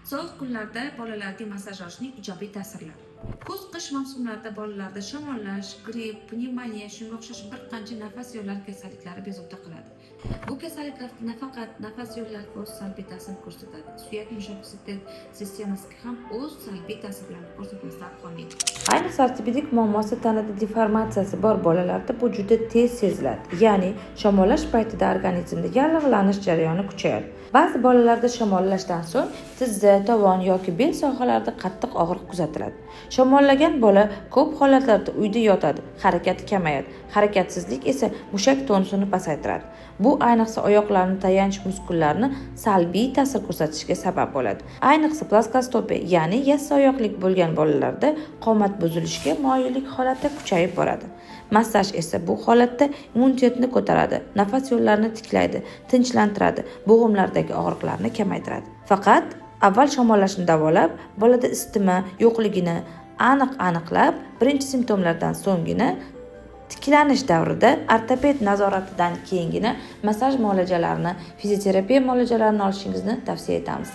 Sovuq kunlarda bolalarga massaj olishning ijobiy ta'sirlari. Kuz, qish mavsumlarida bolalarda shamollash, gripp, pnevmoniya, shunga o'xshash bir qancha nafas yo'llari kasalliklari bezovta qiladi. Bu kasalliklar nafaqat nafas yo'llariga o'z salbiy ta'sir ko'rsatadi, suyak mushak sistemasiga ham o'z salbiy ta'sirlarini ko'rsatmasdan qolmaydi. Ayniqsa ortopedik muammosi, tanada deformatsiyasi bor bolalarda bu juda tez seziladi. Ya'ni shamollash paytida organizmda yallig'lanish jarayoni kuchayadi. Ba'zi bolalarda shamollashdan so'ng tizza, tovon yoki bel sohalarida qattiq og'riq kuzatiladi. Shamollagan bola ko'p holatlarda uyda yotadi, harakati kamayadi. Harakatsizlik esa mushak tonusini pasaytiradi. Bu ayniqsa oyoqlarni tayanch muskullarini salbiy ta'sir ko'rsatishiga sabab bo'ladi. Ayniqsa плоскостопие, ya'ni yassi oyoqlik bo'lgan bolalarda qomat buzilishiga moyillik holati kuchayib boradi. Massaj esa bu holatda immunitetni ko'taradi, nafas yo'llarini tiklaydi, tinchlantiradi, bo'g'imlardagi og'riqlarni kamaytiradi. Faqat avval shamollashni davolab, bolada isitma yo'qligini aniq aniqlab, birinchi simptomlardan so'nggina, tiklanish davrida ortoped nazoratidan keyingina massaj muolajalarini, fizioterapiya muolajalarini olishingizni tavsiya etamiz.